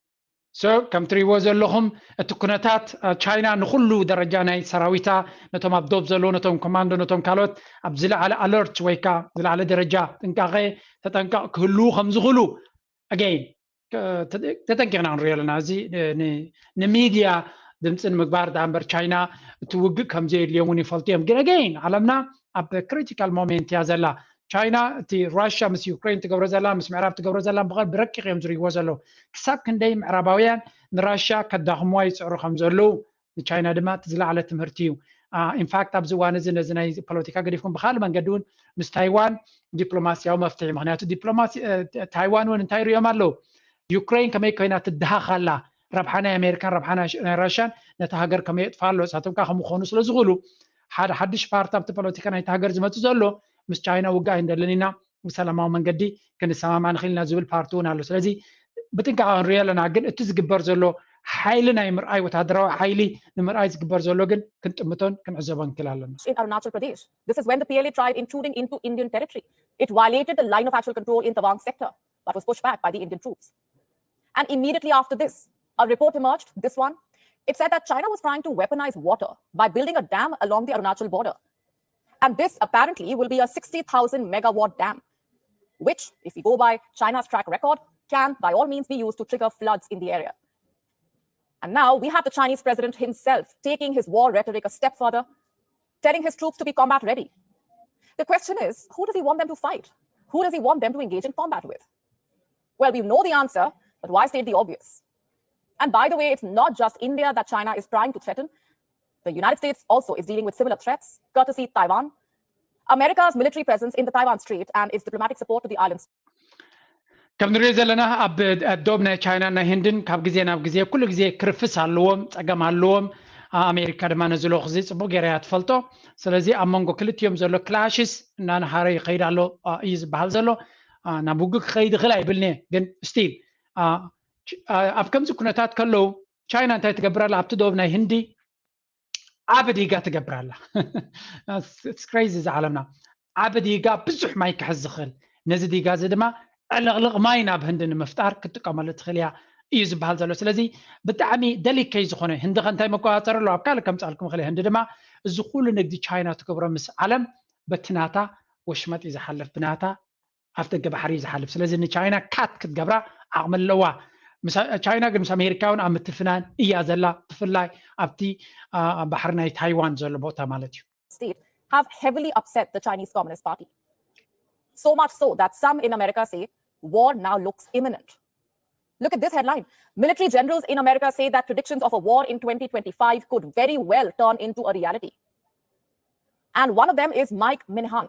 So ከም ትሪእዎ ዘለኹም እቲ ኩነታት ቻይና ንኹሉ ደረጃ ናይ ሰራዊታ ነቶም ኣብ ዶብ ዘለዉ ነቶም ኮማንዶ ነቶም ካልኦት ኣብ ዝለዓለ ኣለርት ወይ ከዓ ዝለዓለ ደረጃ ጥንቃቐ ተጠንቀቕ ክህልዉ ከም ዝኽእሉ ኣገይን ተጠንቂቕና ክንሪኦ ኣለና። እዚ ንሚድያ ድምፂ ንምግባር ዳ እምበር ቻይና እቲ ውግእ ከም ዘየድልዮም እውን ይፈልጡ እዮም። ግን ኣገይን ዓለምና ኣብ ክሪቲካል ሞሜንት እያ ዘላ። ቻይና እቲ ራሽያ ምስ ዩክሬን ትገብሮ ዘላ ምስ ምዕራብ ትገብሮ ዘላ ብረቂቕ እዮም ዝርእይዎ ዘለዉ። ክሳብ ክንደይ ምዕራባውያን ንራሽያ ከዳኽምዋ ይፅዕሩ ከም ዘለዉ ንቻይና ድማ እቲ ዝለዓለ ትምህርቲ እዩ። ኢንፋክት ኣብዚ እዋን እዚ ነዚ ናይ ፖለቲካ ገዲፍኩም ብካልእ መንገዲ እውን ምስ ታይዋን ዲፕሎማሲያዊ መፍትሒ ምክንያቱ ዲፕሎማሲ ታይዋን እውን እንታይ ይርእዮም ኣለዉ? ዩክሬን ከመይ ኮይና ትድሃኽ ኣላ? ረብሓ ናይ ኣሜሪካን ረብሓ ናይ ራሽያን ነቲ ሃገር ከመይ የጥፋ ኣሎ? እሳቶም ከዓ ከምኡ ክኾኑ ስለ ዝኽእሉ ሓደ ሓድሽ ፓርቲ ኣብቲ ፖለቲካ ናይቲ ሃገር ዝመፅእ ዘሎ ምስ ቻይና ውግእ ኣይንደልን ኢና ብሰላማዊ መንገዲ ክንሰማማዕ ንኽእል ኢና ዝብል ፓርቲ እውን ኣሎ። ስለዚ ብጥንቃቐ ክንሪኦ ኣለና። ግን እቲ ዝግበር ዘሎ ሓይሊ ናይ ምርኣይ ወታደራዊ ሓይሊ ንምርኣይ ዝግበር ዘሎ ግን ክንጥምቶን ክንዕዘቦን ንክእል ኣለና። In Arunachal Pradesh, this is when the P L A tried intruding into Indian territory. It violated the line of actual control in Tawang sector, but was pushed back by the Indian troops. And immediately after this, a report emerged, this one. It said that China was trying to weaponize water by building a dam along the Arunachal border. And this apparently will be a sixty thousand megawatt dam, which, if we go by China's track record, can by all means be used to trigger floods in the area. And now we have the Chinese president himself taking his war rhetoric a step further, telling his troops to be combat ready. The question is, who does he want them to fight? Who does he want them to engage in combat with? Well, we know the answer, but why state the obvious? And by the way, it's not just India that China is trying to threaten. The United States also is dealing with similar threats, courtesy Taiwan. America's military presence in the Taiwan Strait and its diplomatic support to the islands. ከም ንሪኦ ዘለና ኣብ ዶብ ናይ ቻይናን ናይ ህንድን ካብ ግዜ ናብ ግዜ ኩሉ ግዜ ክርፍስ ኣለዎም፣ ፀገም ኣለዎም። ኣሜሪካ ድማ ነዚ ልኡኽ እዚ ፅቡቕ ገይራ እያ ትፈልጦ። ስለዚ ኣብ መንጎ ክልቲኦም ዘሎ ክላሽስ እናነሃረ ይኸይድ ኣሎ እዩ ዝበሃል ዘሎ። ናብ ውግእ ክኸይድ ይኽእል ኣይብልን እየ፣ ግን ስቲል ኣብ ከምዚ ኩነታት ከለዉ ቻይና እንታይ ትገብር ኣላ? ኣብቲ ዶብ ናይ ህንዲ ዓቢ ዲጋ ትገብር ኣላ። ክሬዚ እዚ ዓለምና ዓቢ ዲጋ ብዙሕ ማይ ክሕዝ ዝኽእል፣ ነዚ ዲጋ እዚ ድማ ዕልቕልቕ ማይ ናብ ህንዲ ንምፍጣር ክትጥቀመሉ ትኽእል እያ እዩ ዝበሃል ዘሎ። ስለዚ ብጣዕሚ ደሊከይ ዝኾነ፣ ህንዲ ከ እንታይ መቆፃፀሪ ኣለዎ? ኣብ ካልእ ከምፅኣልኩም ይኽእል። ህንዲ ድማ እዚ ኩሉ ንግዲ ቻይና ትገብሮ ምስ ዓለም በቲ ናታ ወሽመጥ እዩ ዝሓልፍ፣ ብናታ ኣፍ ደገ ባሕሪ እዩ ዝሓልፍ። ስለዚ ንቻይና ካት ክትገብራ ዓቕሚ ኣለዋ። ቻይና ግን ምስ ኣሜሪካ እውን ኣብ ምትፍናን እያ ዘላ፣ ብፍላይ ኣብቲ ባሕሪ ናይ ታይዋን ዘሎ ቦታ ማለት እዩ። State have heavily upset the Chinese Communist Party. So much so that some in America say war now looks imminent. Look at this headline. Military generals in America say that predictions of a war in twenty twenty-five could very well turn into a reality. And one of them is Mike Minhan,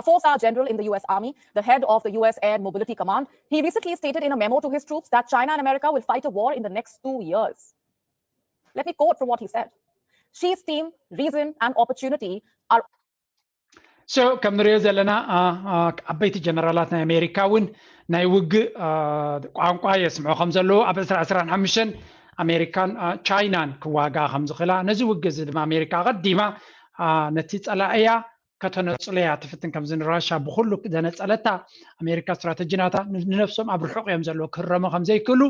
a four star general in the U S Army, the head of the U S Air Mobility Command. He recently stated in a memo to his troops that China and America will fight a war in the next two years. Let me quote from what he said. Xi's team, reason, and opportunity are so ከም ንሪኦ ዘለና ዓበይቲ ጀነራላት ናይ ኣሜሪካ እውን ናይ ውግእ ቋንቋ የስምዑ ከም ዘለዉ ኣብ ዕስራ ዕስራን ሓሙሽተን ኣሜሪካን ቻይናን ክዋጋ ከም ዝኽእላ ነዚ ውግእ እዚ ድማ ኣሜሪካ ኣቐዲማ ነቲ ጸላእያ ከተነጽሎ እያ ትፍትን ከምዚ ንራሻ ብኩሉ ዘነጸለታ ኣሜሪካ ስትራተጂ ናታ ንነፍሶም ኣብ ርሑቕ እዮም ዘለዉ ክህረሙ ከም ዘይክእሉ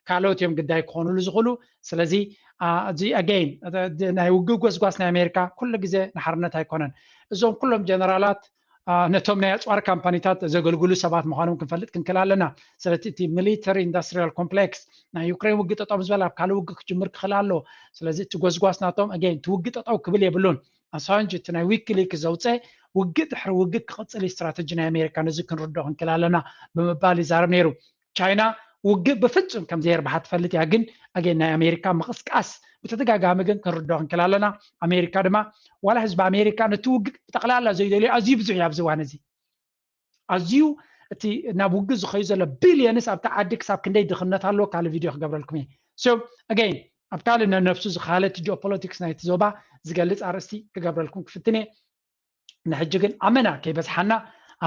ካልኦት እዮም ግዳይ ክኾኑሉ ዝኽእሉ ስለዚ እዚ ኣገይን ናይ ውግእ ጎስጓስ ናይ ኣሜሪካ ኩሉ ግዜ ንሓርነት ኣይኮነን እዞም ኩሎም ጀነራላት ነቶም ናይ ኣፅዋር ካምፓኒታት ዘገልግሉ ሰባት ምዃኖም ክንፈልጥ ክንክል ኣለና ስለቲ እቲ ሚሊተሪ ኢንዱስትሪያል ኮምፕሌክስ ናይ ዩክሬን ውግእ ጠጠው ዝበል ኣብ ካልእ ውግእ ክጅምር ክኽእል ኣሎ ስለዚ እቲ ጎስጓስ ናቶም ኣገይን እቲ ውግእ ጠጠው ክብል የብሉን ኣሳንጅ እቲ ናይ ዊኪሊክ ዘውፀ ውግእ ድሕሪ ውግእ ክቕፅል ስትራተጂ ናይ ኣሜሪካ ነዚ ክንርዶ ክንክል ኣለና ብምባል ይዛረብ ነይሩ ቻይና ውግእ ብፍጹም ከም ዘየርብሓ ትፈልጥ እያ ግን ኣገን ናይ ኣሜሪካ ምቕስቃስ ብተደጋጋሚ ግን ክንርዶ ክንክል ኣለና ኣሜሪካ ድማ ዋላ ህዝቢ ኣሜሪካ ነቲ ውግእ ብጠቕላላ ዘይደልዩ ኣዝዩ ብዙሕ እዩ ኣብዚ እዋን እዚ ኣዝዩ እቲ ናብ ውግእ ዝኸዩ ዘሎ ቢልዮንስ ኣብቲ ዓዲ ክሳብ ክንደይ ድኽነት ኣለዎ ካልእ ቪድዮ ክገብረልኩም እየ so again ኣብ ካልእ ነነብሱ ዝኻለት ጂኦፖለቲክስ ናይቲ ዞባ ዝገልፅ ኣርእስቲ ክገብረልኩም ክፍትን እየ ንሕጂ ግን ኣመና ከይበዝሓና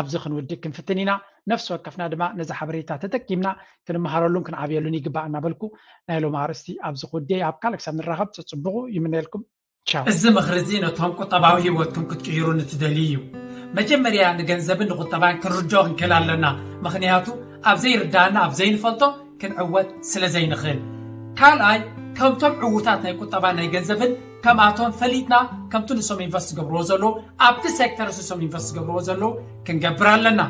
ኣብዚ ክንውድእ ክንፍትን ኢና ነፍሲ ወከፍና ድማ ነዚ ሓበሬታ ተጠቂምና ክንመሃረሉን ክንዓብየሉን ይግባእ እናበልኩ ናይ ሎም ኣርእስቲ ኣብዚ ክውድየ ኣብ ካልእ ክሳብ ንራኸብ ፅፅብቑ ይምነየልኩም ቻው እዚ ምኽሪ እዚ ነቶም ቁጠባዊ ህይወትኩም ክትቅይሩ ንትደልዩ እዩ መጀመርያ ንገንዘብን ንቁጠባን ክንርድኦ ክንክእል ኣለና ምኽንያቱ ኣብ ዘይርዳእና ኣብ ዘይንፈልጦ ክንዕወት ስለ ዘይንኽእል ካልኣይ ከምቶም ዕዉታት ናይ ቁጠባ ናይ ገንዘብን ከምኣቶም ፈሊጥና ከምቲ ንሶም ኢንቨስት ዝገብርዎ ዘለዉ ኣብቲ ሴክተር ንሶም ኢንቨስት ዝገብርዎ ዘለዉ ክንገብር ኣለና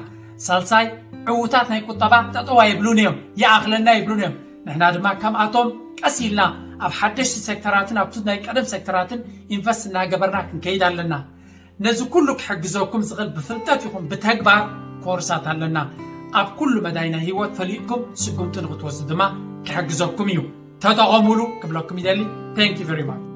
ሳልሳይ ዕዉታት ናይ ቁጠባ ጠጠዋ ይብሉን እዮም ይኣኽለና ይብሉን እዮም ንሕና ድማ ከምኣቶም ቀስ ኢልና ኣብ ሓደሽቲ ሴክተራትን ኣብቲ ናይ ቀደም ሴክተራትን ኢንቨስት እናገበርና ክንከይድ ኣለና ነዚ ኩሉ ክሕግዘኩም ዝኽእል ብፍልጠት ይኹን ብተግባር ኮርሳት ኣለና ኣብ ኩሉ መዳይ ናይ ህይወት ፈሊጥኩም ስጉምቲ ንክትወስዱ ድማ ክሕግዘኩም እዩ ተጠቐሙሉ ክብለኩም ይደሊ thank you very much